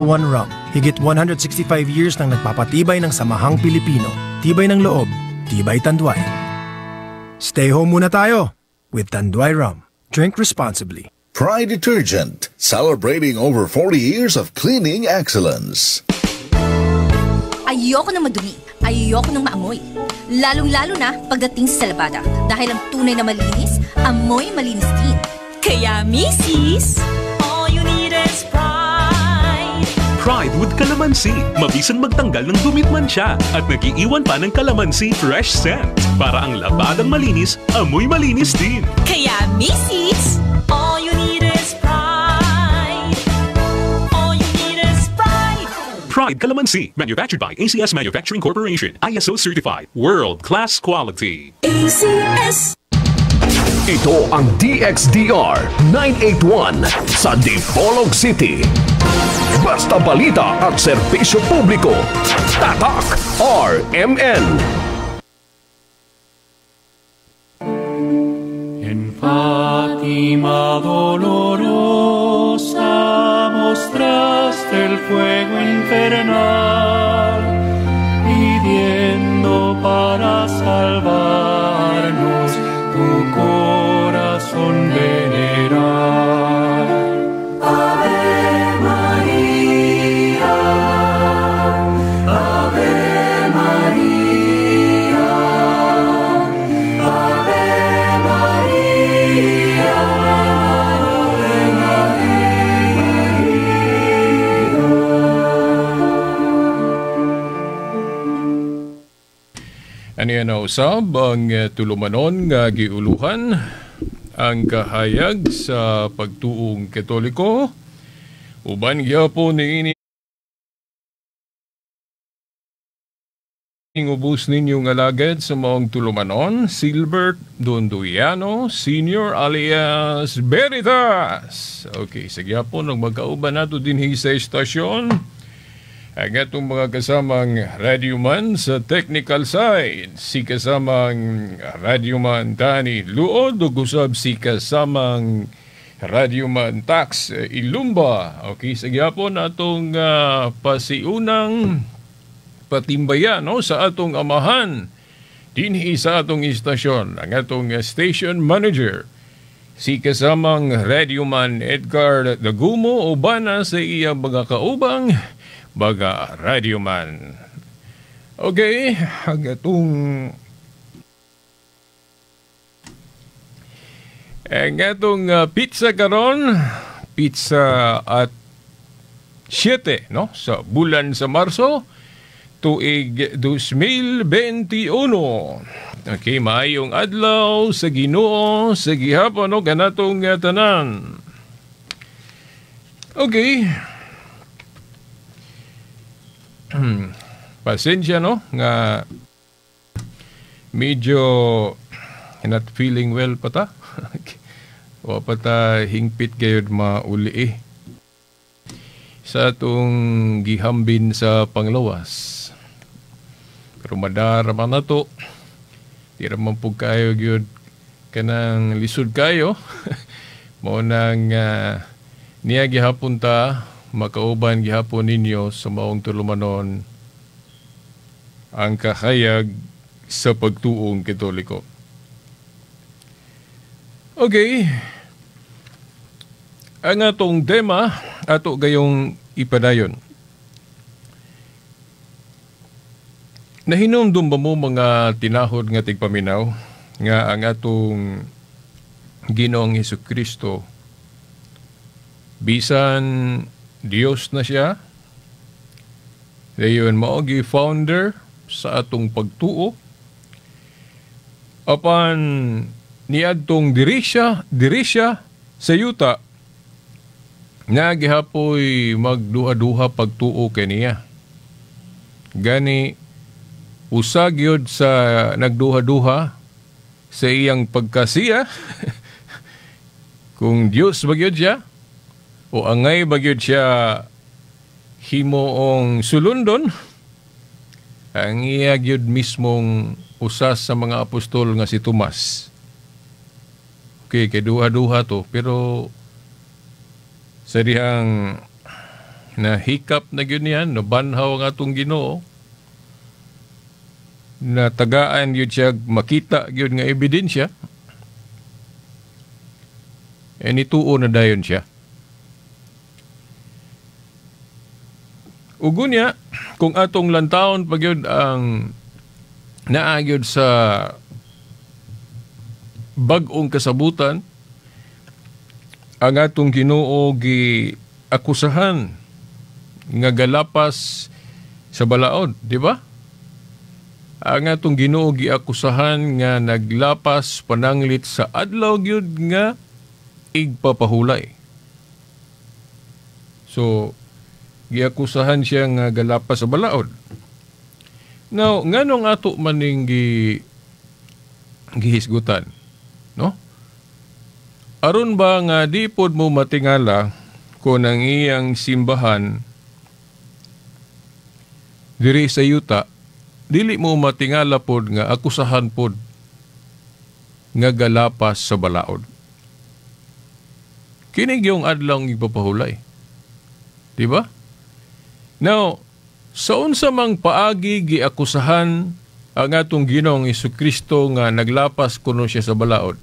One Rum. Higit 165 years nang nagpapatibay ng samahang Pilipino. Tibay ng loob, tibay Tanduay. Stay home muna tayo with Tanduay Rum. Drink responsibly. Pride Detergent, celebrating over 40 years of cleaning excellence. Ayoko ng madumi. Ayoko ng maamoy. Lalong-lalo na pagdating sa labada. Dahil ang tunay na malinis, amoy malinis din. Kaya, misis, all you need is Pride. Pride with Calamansi. Mabisang magtanggal ng dumi't mantsa at nagiiwan pa ng calamansi fresh scent. Para ang labadang malinis, amoy malinis din. Kaya, misis, all you need is Pride. All you need is Pride. Pride Calamansi. Manufactured by ACS Manufacturing Corporation. ISO certified. World-class quality. ACS. Ito ang DXDR 981 sa Dipolog City. Basta balita at serbisyo publiko. Tatak RMN. En Fátima dolorosa mostraste el fuego infernal, pidiendo para salvarnos tu corazón veneral. Ave María, Ave María, Ave María, Ave María. Aniya na usab ang tulumanon nga giuluhan ang kahayag sa pagtuong Katoliko uban gyapon niini ubos ninyong alagad sa maong tulumanon, Silbert Donduiano Senior alias Veritas. Okay, sige po, nung magkauban nato dinhi sa estasyon, ang atong mga kasamang radyoman sa technical side, si kasamang radyoman Danny Luod, ug usab si kasamang radyoman Tax Ilumba. Okay, sige po natong pasiunang patimbayan, no, sa atong amahan dinhi sa atong istasyon, ang atong station manager, si kasamang radyoman Edgar Dagumo, ubana sa iyang mga kaubang mga radyoman. Okay, ang atong pizza karon, pizza at 7, no, sa bulan sa Marso tuig 2021. Okay, maayong adlaw sa Ginoo sa gihapon, no, kanatong tanan. Okay. Pasensya, no, nga medyo not feeling well pa ta. Wa pa ta hingpit gayud mauli sa atong gihambin sa panglawas. Pero madara man na to. Di ra man pug kayo gyud kanang lisod kayo. Mao nang niya gihapon ta makauban gihapon ninyo sa maong tulumanon ang kahayag sa pagtuong Katoliko. Okay. Ang atong tema ato gayong ipadayon. Nahinumdum ba mo mga tinahod nga tigpaminaw nga ang atong Ginoong Hesukristo bisan Dios na siya, dayon mao gi founder sa atong pagtuo, apan niadtong diri siya sa yuta nga gihapoy magduha-duha pagtuo kaniya. Gani usa gyud sa nagduha-duha sa iyang pagkasiya kung Dios ba gyud siya o angay ba gyud siya himuong sulundon, ang iya gyud mismong usa sa mga apostol nga si Tomas. Okay, kay duha-duha to, pero sa dihang Na hikap na gyud niya, nabanhaw ang atong Ginoo. Na tagaan gyud siya makita gyud nga ebidensya. E nituo na dayon siya. Ug unya, kung atong lantawon pa gyud ang naa gyud sa bag-ong kasabutan, ang atong Ginoo gi-akusahan nga galapas sa balaod, di ba? Ang atong Ginoo giakusahan nga naglapas pananglit sa adlaw gyud nga igpapahulay. So, giakusahan siya nga galapas sa balaod. Now, nganong ato maning gihisgutan, no? Aron ba nga di pod mo matingala kung ang iyang simbahan diri sa yuta, dili mo matingala pod nga akusahan pod nga galapas sa balaod. Kini gyung adlawng ipapahulay. Di ba? Now, sa unsa mang paagi giakusahan ang atong Ginoong Hesukristo nga naglapas kuno siya sa balaod?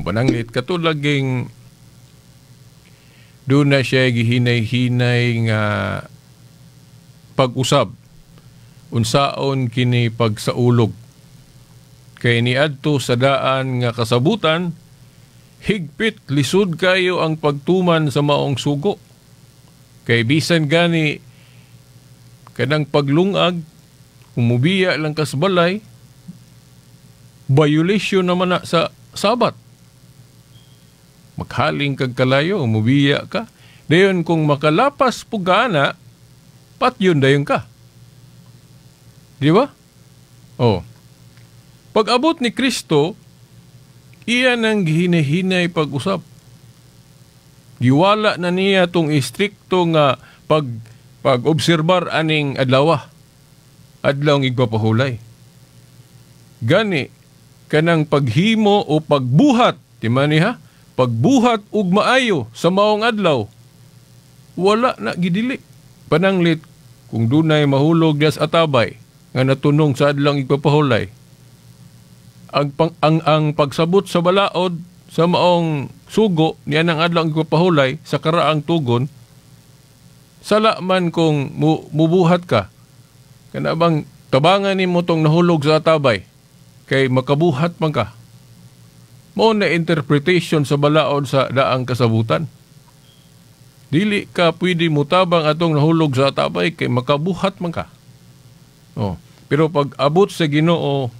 Pananglit katulad ging doon na siya gihinay-hinay nga pag-usab unsaon kini pagsaulog kay niadto sa daan nga kasabutan, higpit lisod kayo ang pagtuman sa maong sugo kay bisan gani kanang paglungag umubiya lang kas balay, violation naman na sa Sabat. Maghaling kag kalayo, umubiya ka. Dayon kung makalapas pugana, patyon dayon ka. Di ba? Oh. Pag-abot ni Kristo, iyan ang gihinahinay pag-usap. Giwala na niya tong istrikto nga pag-obserbar aning adlaw. Adlaw ang igpapahulay. Gani, kanang paghimo o pagbuhat, di man niya? Pagbuhat ug maayo sa maong adlaw, wala na gidili. Pananglit, kung dunay mahulog dias atabay, nga natunong sa adlawng igpapahulay, ang pagsabot sa balaod sa maong sugo niya ng adlawng igpapahulay sa karaang tugon, sala man kung mubuhat ka, kana bang tabangan nimo tong nahulog sa atabay, kay makabuhat man ka. Mao na interpretation sa balaod sa daang kasabutan. Dili ka pwede mutabang atong nahulog sa atabay kay makabuhat man ka. Oh, pero pag abot sa Ginoo,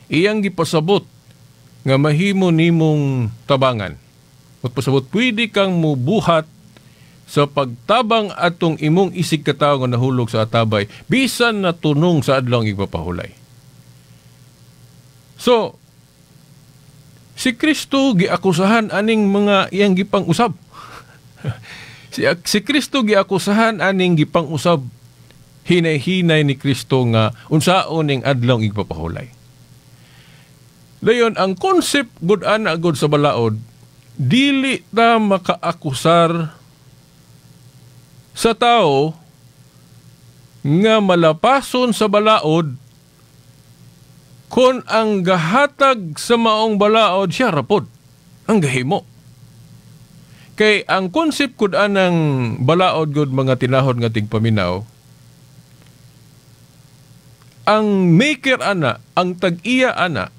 iyang gipasabot nga mahimo nimong tabangan. Pagpasabot, pwede kang mubuhat sa pagtabang atong imong isig katawo nga nahulog sa atabay bisan natunong sa adlawng igpapahulay. So, si Kristo giakusahan aning mga iyang gipang-usab. Si Kristo giakusahan aning gipang-usab. Hinay-hinay ni Kristo nga unsaon ning adlawng igpapahulay. Dayon ang concept gud ana gud sa balaod, dili ta makaakusar sa tao nga malapason sa balaod kon ang gahatag sa maong balaod siya rapod ang gahimo. Kay ang concept gud anang balaod gud mga tinahod nga tigpaminaw, ang maker ana, ang tag-iya ana,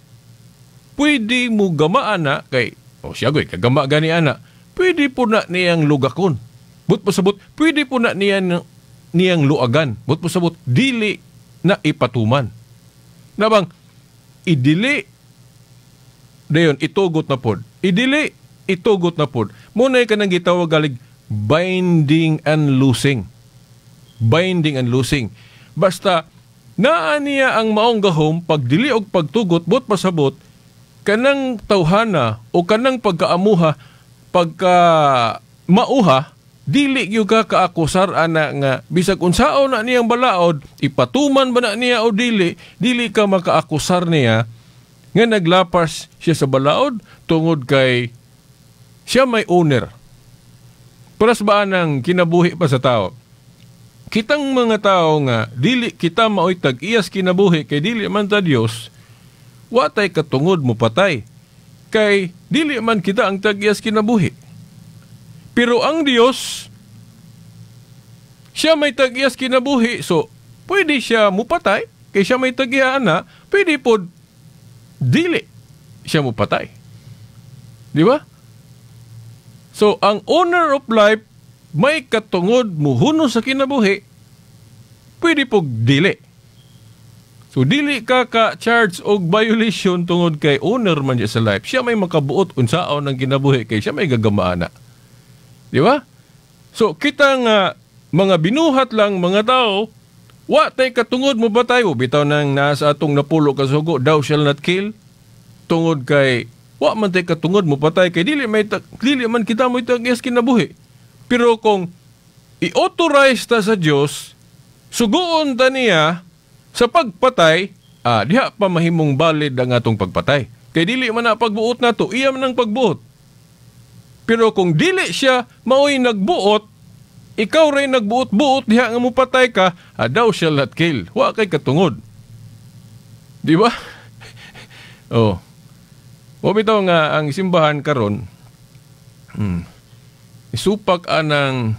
pwede mo gama ana kay o siya goy kagama gani ana, pwede po na niyang lugakon. But pasabot, pwede po na niyang luagan. But pasabot, dili na ipatuman. Nabang idili dayon itugot na pod. Idili itugot na pod. Munay kanang gitawag galig binding and loosing. Binding and loosing. Basta naa niya ang maong gahom pag dili og pagtugot, but pasabot kanang tawhana o kanang pagkaamuha, pagka mauha, dili gyud ka kaakusar ana nga bisag unsaon na niyang balaod, ipatuman ba na niya o dili, dili ka makaakusar niya nga naglapas siya sa balaod tungod kay siya may owner. Paras ba ng kinabuhi pa sa tao? Kitang mga tao nga dili kita maoy tag-iyas kinabuhi kay dili man ta Dios, wa tay katungod mo patay kay dili man kita ang tag-iyas kinabuhi. Pero ang Dios, siya may tag-iyas kinabuhi, so pwede siya mupatay kay siya may tag-iya ana, pwede pod dili siya mupatay. Di ba? So ang owner of life may katungod muhuno sa kinabuhi, pwede pog dili. So dili ka ka-charge og violation tungod kay owner man siya sa life. Siya may makabuot unsaon ang kinabuhi kay siya may gagamaana. Di ba? So kita nga mga binuhat lang mga tao, wa tay katungod mo ba tayo? Bitaw nang nasa atong napulo ka sugo, thou shall not kill. Tungod kay wa man tay katungod mo patay kay dili man kita mo itag-iyas kinabuhi. Pero kung i-authorize ta sa Dios, suguon ta niya sa pagpatay, diha pa mahimong valid ang atong pagpatay. Kay dili man na pagbuot nato, iya man ang pagbuot. Pero kung dili siya maoy nagbuot, ikaw ray nagbuot-buot diha nga mupatay ka, thou shall not kill. Wa kay katungod. Di ba? Oh. Mo bitaw nga ang simbahan karon, isupak anang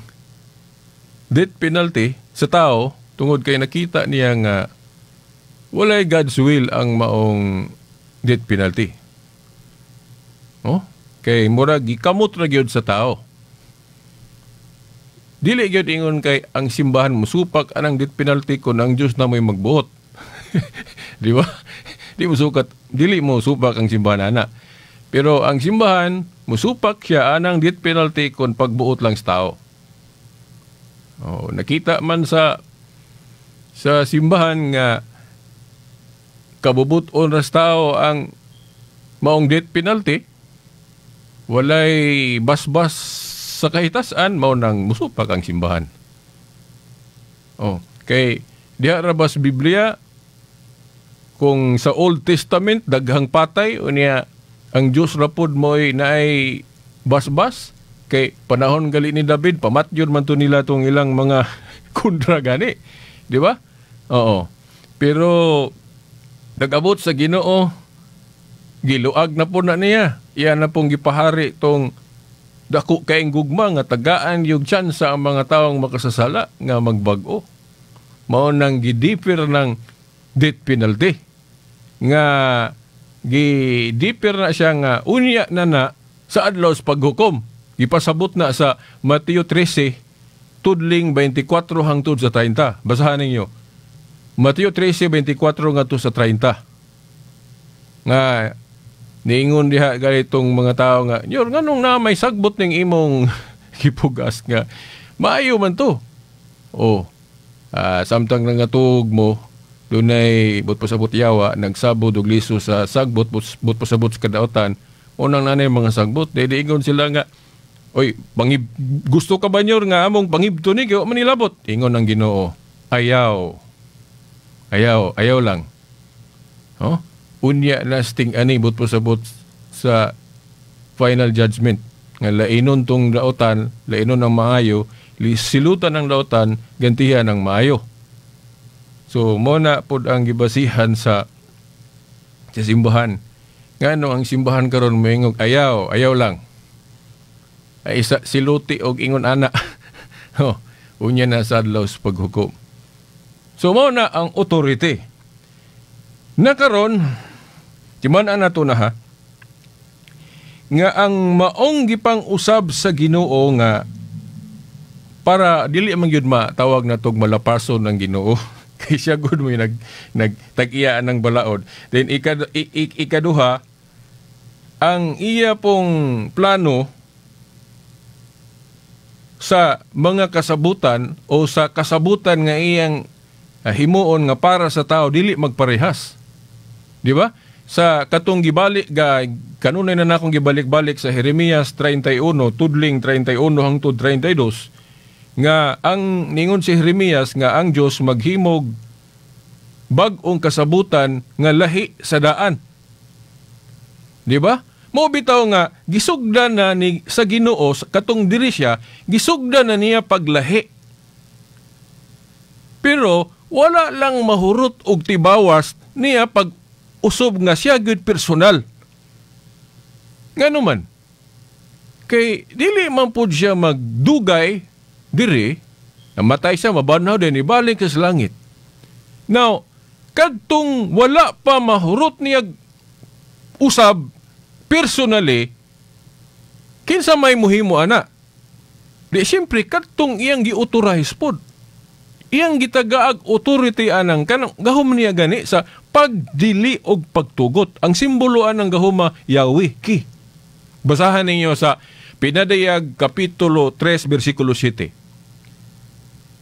death penalty sa tao tungod kay nakita niya nga walay God's will ang maong death penalty. Oh, kay murag gikamot ra gyud sa tao. Dili gyud ingon kay ang simbahan musupak anang death penalty kun ang Dios na mo'y magbuot. Di ba? Di mo sukat, dili mo supak ang simbahan ana. Pero ang simbahan musupak siya anang death penalty kun pagbuot lang sa tao. Oh, nakita man sa simbahan nga kabubuton ra sa tao ang maong death penalty, walay basbas sa kahitasan, mao nang musupak ang simbahan. Oh, kay diha ra ba sa Biblia kung sa Old Testament daghang patay, unya ang Dios ra pod mo'y naay basbas? Kay panahon gali ni David, pamatyon man to nila tong ilang mga kundra gani, di ba? Oo. Pero nag-abot sa Ginoo, giluag na po na niya. Iya na pong gipahari tong dako kaing gugma nga tagaan yung tsansa ang mga taong makasasala nga magbag-o. Mao nang gidefer ng death penalty. Nga gidefer na siya nga unya na na sa adlaw sa paghukom. Gipasabot na sa Mateo 13 tudling 24 hangtod sa 30. Basahan ninyo. Mateo 13:24 ngadto sa 30. Nga niingon diha ganitong mga tao nga, "Nyor, nganong na may sagbot ning imong gipugas nga maayo man to?" Oh, samtang nangatug mo, dunay but pasabot yawa nagsabod og liso sa sagbot, but pasabot sa kadaotan, unang nanay mga sagbot. Di ingon sila nga, "Oy, pangib, gusto ka ba, nyor, nga among pangibto ni kay wa man nilabot?" Ingon ang Ginoo, "Ayaw. Ayaw, ayaw lang." Oh, unya na sting ani but pasabot sa final judgment nga lainon tong daotan, lainon ang maayo, silutan ang daotan, gantihan ang maayo. So mo na pod ang gibasihan sa simbahan. Ngano ang simbahan karon moingog ayaw, ayaw lang. Ay isa siluti og ingon ana. Oh, unya na sa adlaw sa paghukom. So mao na ang authority. Na karon, timan-an nato na ha, nga ang maong gipang-usab sa Ginoo nga para dili man gyud matawag na tog malapason ng Ginoo kay siya gud mo nagtag-iya ng balaod. Then ikaduha, ang iya pong plano sa mga kasabutan o sa kasabutan nga iyang himuon nga para sa tao dili magparehas. Di ba? Sa katong gibalik ga kanunay na nakong gibalik-balik sa Jeremias 31 tudling 31 hangtod 32 nga ang ningon si Jeremias nga ang Dios maghimog bag-ong kasabutan nga lahi sa daan. Di ba? Mo bitaw nga gisugdan na ni sa Ginoo katong diri siya, gisugdan na niya paglahi. Pero wala lang mahurot og tibawas niya pag usob nga siya gyud personal. Ngano man? Kay dili man pud siya magdugay diri, namatay siya, mabanhaw din, ibalik sa langit. Now, kadtong wala pa mahurot niya usab personally, kinsa may muhimo ana? Di siyempre kadtong iyang gi-authorize pod. Iyang gitagaag authority anang kanang gahom niya gani sa pagdili og pagtugot. Ang simbolo anang gahoma, Yahweh ki. Basahan ninyo sa Pinadayag Kapitulo 3 versikulo 7.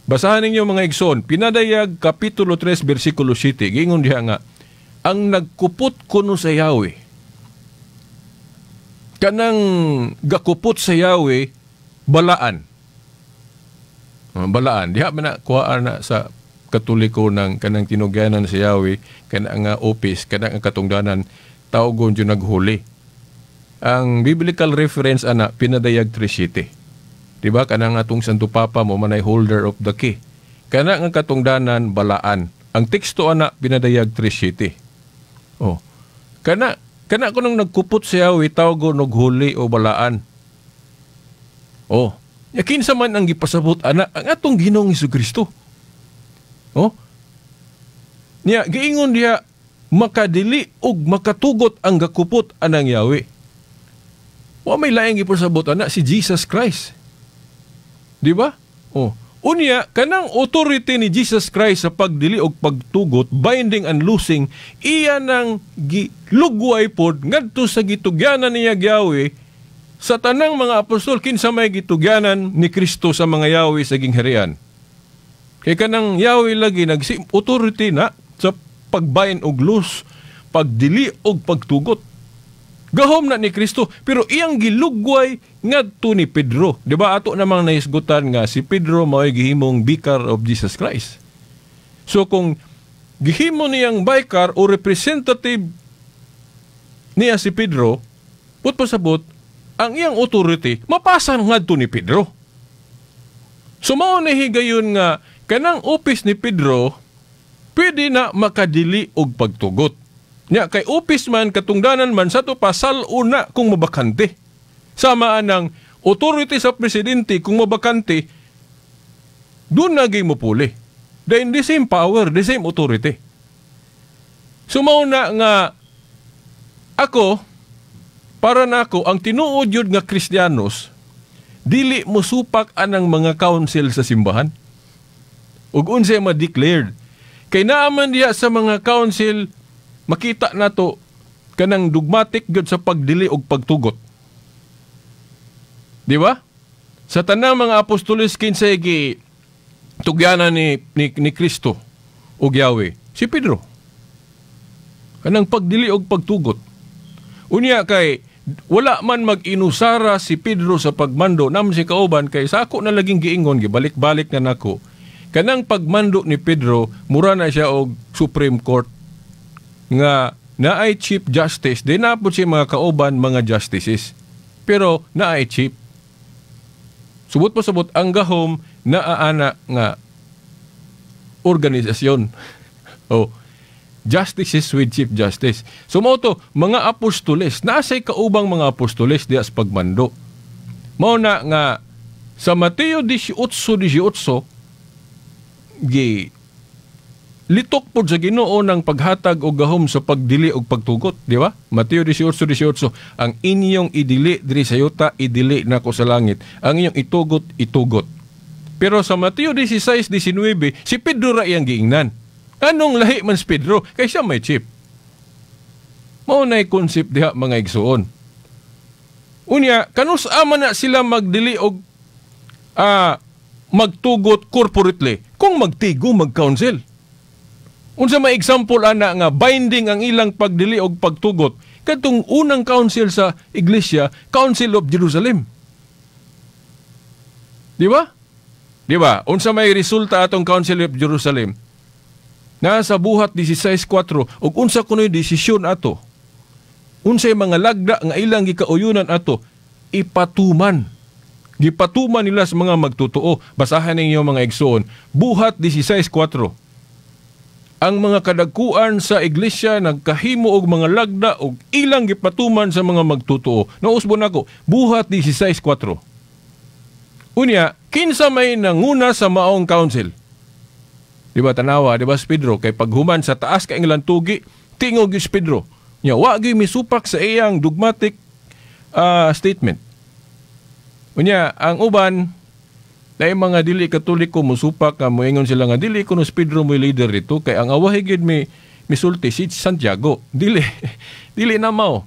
Basahan ninyo, mga igsoon, Pinadayag Kapitulo 3 versikulo 7. Giingon diha nga ang nagkupot kuno sa Yahweh, kanang gakupot sa Yahweh, balaan. Balaan. Diha man na kuhaan na sa Katoliko ng kanang tinugyanan sa Yahweh, kanang nga office, kanang ang katungdanan, tawgon jud naghuli. Ang biblical reference ana, Pinadayag 3:7. Di ba kanang atong Santo Papa mo manay holder of the key. Kana nga katungdanan, balaan. Ang teksto ana, Pinadayag 3:7. Oh. Kana kana kunong nagkupot sa Yahweh, tawgon og huli o balaan. Oh. Ya kinsa man ang gipasabot ana? Ang atong Ginoong Kristo. Oh. Niya giingon diha, makadili og makatugot ang gakupot anang Yahweh. Wa may laing gipasabot ana, si Jesus Christ. Di ba? Oh. Unya, kanang authority ni Jesus Christ sa pagdili og pagtugot, binding and loosing, iya nang gilugway pod ngadto sa gitugyanan niya Yahweh sa tanang mga apostol. Kinsa may gitugyanan ni Kristo sa mga Yahweh sa gingharian? Kay kanang Yahweh lagi nagsi authority na sa pagbind og loose, pagdili og pagtugot. Gahom na ni Kristo, pero iyang gilugway ngadto ni Pedro. Di ba ato namang nahisgutan nga si Pedro mao'y gihimong vicar of Jesus Christ? So kung gihimo niyang vicar o representative niya si Pedro, put pasabot, ang iyang authority mapasa ngadto ni Pedro. So mao na higayon nga kanang office ni Pedro pwede na makadili og pagtugot. Nya kay office man, katungdanan man sa to pasal una kung mabakante. Sama anang authority sa presidente, kung mabakante, doon na mo puli. Then the same power, the same authority. So mao na nga ako, para nako, ang tinuod yun nga Kristiyanos, dili mo supak anang mga council sa simbahan. Ug unsay ma-declared. Kay naaman diha sa mga council, makita nato kanang dogmatic gyud sa pagdili og pagtugot. Di ba? Sa tanang mga apostoles, kinsay gi tugyanan ni Kristo og Yahweh? Si Pedro. Kanang pagdili og pagtugot. Unya kay wala man mag-inusara si Pedro sa pagmando nam si kauban, kay sako na laging giingon, gibalik-balik na nako. Kanang pagmando ni Pedro, mura na siya og Supreme Court nga naay Chief Justice, di na po siya mga kauban, mga justices. Pero naay chief. Subot pa sabot, ang gahom naaana nga organisasyon. Oh, justices with Chief Justice. So mao to, mga apostoles, naasay kaubang mga apostoles diya sa pagmando. Mao na nga sa Mateo 18:18, gi litok pod sa Ginoo ng paghatag og gahom sa pagdili og pagtugot, di ba? Mateo 18:18, ang inyong idili diri sa yuta, idili nako sa langit. Ang inyong itugot, itugot. Pero sa Mateo 16:19, si Pedro ra iyang giingnan. Anong lahi man si Pedro? Kay siya may chief. Mao na'y concept diha, mga igsuon. Unya, kanus ama na sila magdili og magtugot corporately kung magtigo mag-council? Unsa may example ana nga binding ang ilang pagdili og pagtugot? Kadtong unang council sa iglesia, Council of Jerusalem. Di ba? Di ba? Unsa may resulta atong Council of Jerusalem? Nasa Buhat 16:4, ug unsa kuno'y desisyon ato? Unsay mga lagda nga ilang gikauyunan ato, ipatuman. Gipatuman nila sa mga magtotoo. Basahan ninyo, mga igsoon. Buhat 16:4. Ang mga kadagkuan sa iglesia nagkahimo og mga lagda og ilang gipatuman sa mga magtotoo. Nausbon ako, Buhat 16:4. Unya, kinsa may nanguna sa maong council? Di ba tanawa, di ba si Pedro, kay paghuman sa taas kay lantugi, tingog si Pedro. Nya, wa gyud misupak sa iyang dogmatic statement. Unya, ang uban, dahil mga dili Katoliko musupak ka, moingon sila nga dili kuno si Pedro mo leader dito kay ang awahi gyud mi misulti si Santiago. Dili dili na mao.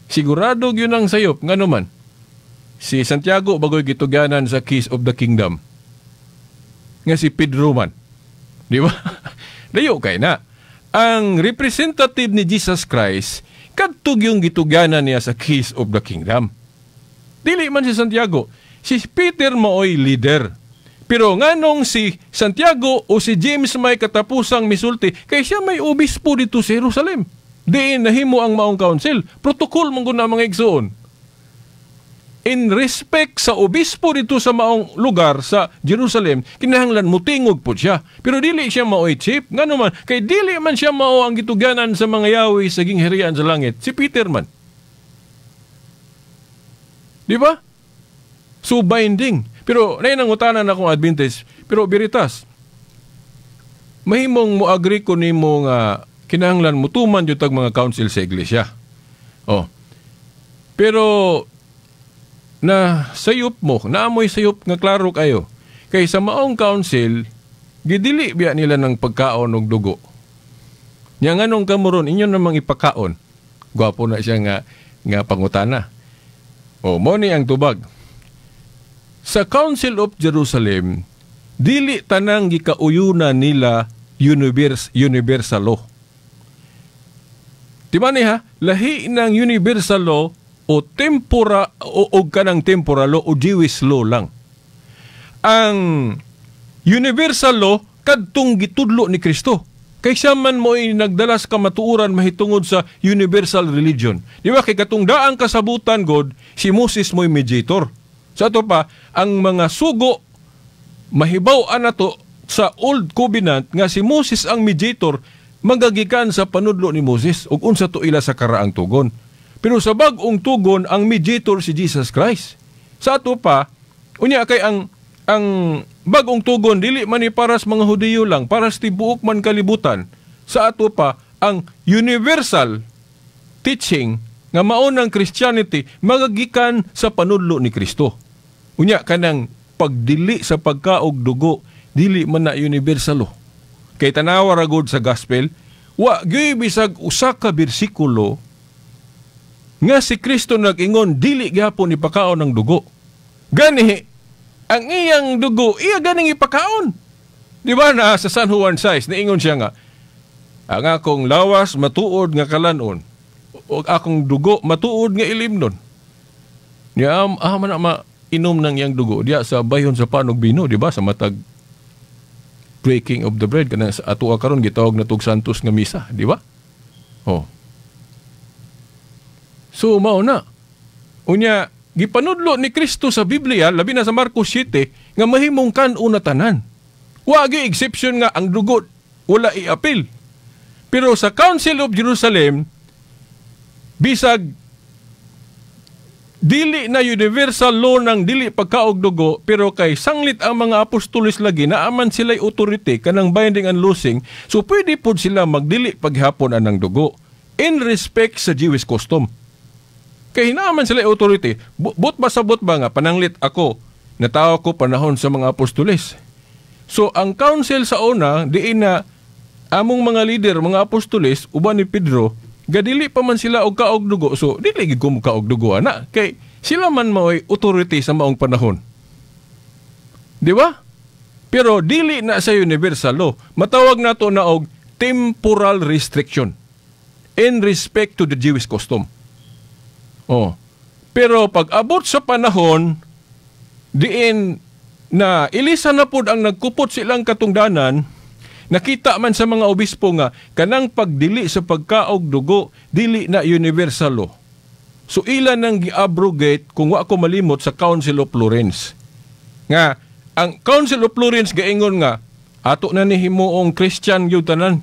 Sigurado gyud ang sayop, ngano man. Si Santiago bagoy gitugyanan sa keys of the kingdom. Nga si Pedro man. Di ba? Layo kay na. Ang representative ni Jesus Christ kadto yung gitugyanan niya sa keys of the kingdom. Dili man si Santiago. Si Peter maoy leader. Pero nganong si Santiago o si James may katapusang misulti, kay siya may obispo dito sa Jerusalem. Diin nahimo ang maong council. Protocol man gud na, mga igsoon. In respect sa obispo dito sa maong lugar sa Jerusalem, kinahanglan mutingog po siya. Pero dili siya maoy chief. Ngano man, kay dili man siya mao ang gitugyanan sa mga yawi sa gingharian sa langit. Si Peter man. Di ba? So binding. Pero naay nangutana akong Adventist, pero Veritas, mahimong mo agree ko nimo nga kinahanglan mutuman jud tag mga council sa iglesia. Oh. Pero na sayop mo, naamoy sayop nga klaro kayo. Kay sa maong council, gidili biya nila ng pagkaon og dugo. Nya nganong kamoron inyo namang ipakaon? Gwapo na siya nga nga pangutana. O mo ni ang tubag. Sa Council of Jerusalem, dili tanang gikauyunan nila universal law. Di ba ni ha? Lahi ng universal law o tempora o kanang temporal law o Jewish law lang. Ang universal law kadtong gitudlo ni Kristo. Kay siya man mo'y nagdala sa kamatuoran mahitungod sa universal religion. Di ba kay katong daang kasabutan God, si Moses mo'y mediator. Sa ato pa, ang mga sugo mahibaw-an nato sa Old Covenant nga si Moses ang mediator, magagikan sa panudlo ni Moses ug unsa to ila sa karaang tugon. Pero sa bag-ong tugon, ang mediator si Jesus Christ. Sa ato pa, unya kay ang bagong tugon dili man ni para sa mga Hudiyo lang, para sa tibuok man kalibutan. Sa ato pa, ang universal teaching nga mao ng Christianity magagikan sa panudlo ni Kristo. Unya kanang pagdili sa pagkaog dugo dili man na universal oh. Kay tanawa ra gud sa gospel, wa gyud bisag usa ka bersikulo nga si Kristo nag-ingon dili gyapon ipakaon ang dugo. Gani ang iyang dugo iya ganing ipakaon. Di ba na sa San Juan 6 niingon siya nga ang akong lawas matuod nga kalanon o akong dugo matuod nga ilimnon. Niya man ma inom ng iyang dugo diya sa bayon sa panog bino, di ba, sa matag breaking of the bread kana sa ato karon gitawag na tug Santos nga misa, di ba? Oh. So mao na. Unya gipanudlo ni Kristo sa Biblia, labi na sa Marcos 7, nga mahimong kan-on na tanan. Wa gyud exception nga ang dugo wala iapil. Pero sa Council of Jerusalem, bisag dili na universal law ng dili pagkaog dugo, pero kay sanglit ang mga apostoles lagi naaman sila'y authority kanang binding and loosing, so pwede pod sila magdili paghapon anang dugo in respect sa Jewish custom. Kay naaman sila authority. But ba sabot ba nga pananglit ako natawo ko panahon sa mga apostoles. So ang council sa una diin na among mga leader, mga apostoles uban ni Pedro, gadili pa man sila og kaog dugo, so dili gid ko kaog dugo ana kay sila man maoy authority sa maong panahon. Di ba? Pero dili na sa universal law. Matawag nato na og temporal restriction in respect to the Jewish custom. Oh. Pero pag abot sa panahon diin na ilisa na pod ang nagkupot silang katungdanan, nakita man sa mga obispo nga kanang pagdili sa pagkaog dugo dili na universal law. So ila nang gi-abrogate, kung wa ko malimot, sa Council of Florence. Nga ang Council of Florence gaingon nga ato na ni himuong Christian gyud tanan.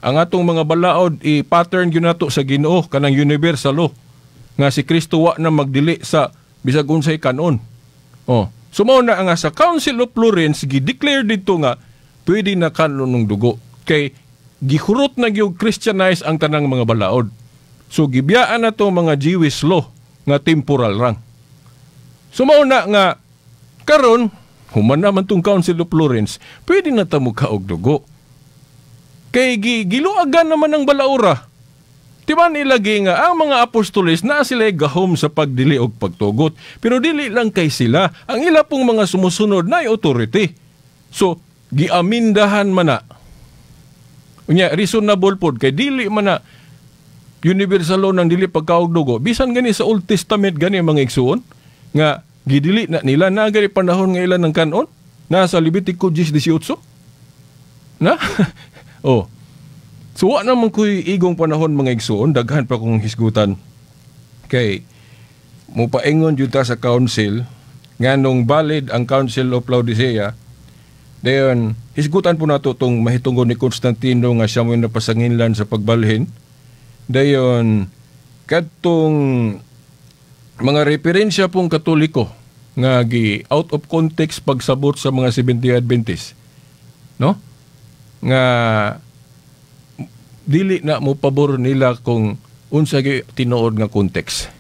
Ang atong mga balaod i-pattern gyud nato sa Ginoo, kanang universal law nga si Kristo wa na magdili sa bisag unsay kanon. Oh, so mao na nga sa Council of Florence gi-declare didto nga pwede na kanon ng dugo kay gihurot na gyud Christianize ang tanang mga balaod. So gibiyaan na to mga Jewish law nga temporal rang. So mao na nga karon, human naman tong Council of Florence, pwede na ta og dugo. Kay giluagan naman ang balaura. Timan ilagi nga ang mga apostoles na sila gahom sa pagdili og pagtugot. Pero dili lang kay sila, ang ila pong mga sumusunod na authority. So giamindahan man na. Unya, reasonable pod kay dili man na universal law ng dili pagkaog dugo. Bisan gani sa Old Testament gani, mga igsuon, nga gidili na nila na gani panahon nga ilan ng kanon nasa Levitico 10:18 na. Oh. So wa naman ko'y igong panahon, mga igsuon, daghan pa kong hisgutan. Kay mupaingon jud ta sa council, nganong valid ang Council of Laodicea. Dayon hisgutan po nato tong mahitungod ni Constantino nga siya mo napasanginlan sa pagbalhin. Dayon kadtong mga referensya pong Katoliko nga gi out of context pagsabot sa mga Seventh-day Adventist. No? Nga dili na mo pabor nila kung unsa gyud tinuod nga context.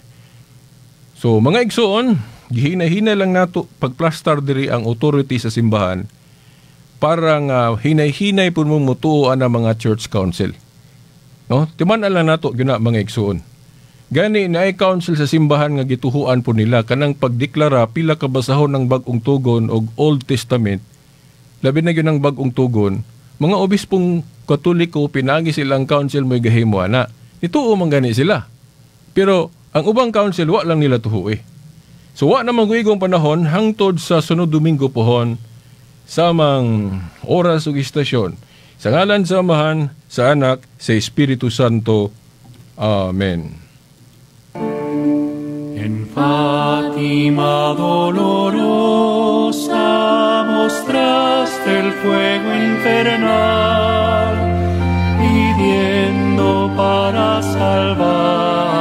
So mga igsuon, gihinay-hinay lang nato pagplastar diri ang authority sa simbahan para nga hinay-hinay pud mong mutuo ang mga church council. No? Timan lang nato gyud na, mga igsuon. Gani naay council sa simbahan nga gituhuan po nila kanang pagdeklara pila ka basahon ng Bagong Tugon og Old Testament. Labi na gyud ang Bagong Tugon, mga obispong Katoliko pinagi silang council mo'y gahimo ana. Nituo man gani sila. Pero ang ubang council wa lang nila tuhui. So wa naman igong panahon hangtod sa sunod Domingo pohon samang oras ug istasyon. Sa ngalan sa Amahan, sa Anak, sa Espiritu Santo. Amen. En Fátima dolorosa mostraste el fuego infernal, pidiendo para salvar